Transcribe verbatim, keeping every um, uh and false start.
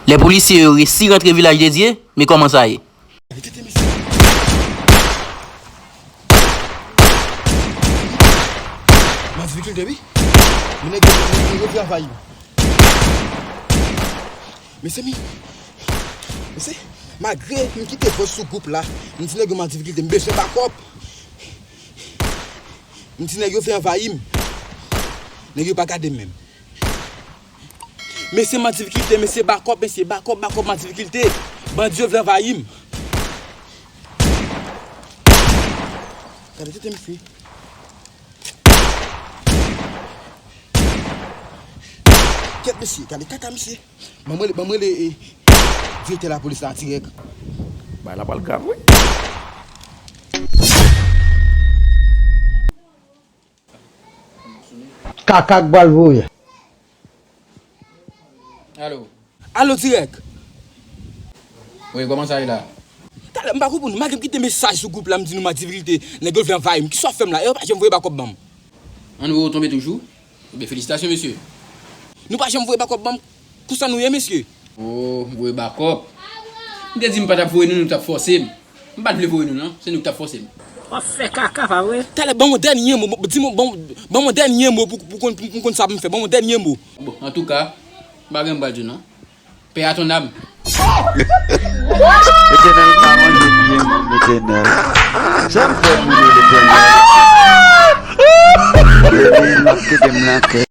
Lè polisye yo resi rantre Vilaj de Dye, men kòman sa ye? Tete mesye. M ap difikilte wi. Men nèg yo, nèg yo vin anvayi m. Mesye, mi, mesye, malgre m kite vòs sou gwoup la, m di nèg yo m an difikilte, m bezwen bakòp. M di nèg yo vin anvayi m. Nèg yo pa gade m menm. Mesye, m an difikilte, mesye, bakòp, mesye, bakòp, bakòp, m an difikilte. Bandi yo vle anvayi m. Gade tete mesye. Kèt mesye, gade kaka mesye. Ban m rele, ban m rele, eh, direktè lapolis la dirèk. Bagay la pral grav wi. Kaka k pral voye. Alo. Alo dirèk. Wi, kòman sa ye la? Talè m pa konprann, malgre m kite mesaj sou gwoup la, m di nou m an difikilte, nèg yo vle anvayi m. Kisa w ap fè m la? E yo pa janm voye bakòp ban m. An, nou tonbe toujou? Ebyen felisitasyon mesye. Nou pa janm voye bakòp ban m. Konsa nou ye mesye? Oh, voye bakòp. M te di m pa t ap voye nou, nou t ap fòse m. M pa t vle voye nou non, se nou k t ap fòse m. W ap fè kaka, pa vre? Talè, ban m yon dènye mo, di m, ban m, ban m yon dènye mo pou, pou konn, pou, pou konn sa pou m fè. Ban m yon dènye mo. Bon, antouka, m pa gen m pral di w non. Paix à ton âme. Letènèl pa manje byen moun, Letènèl. Sa m fè moun yo, Letènèl? Letènèl, m ap kite m nan kè.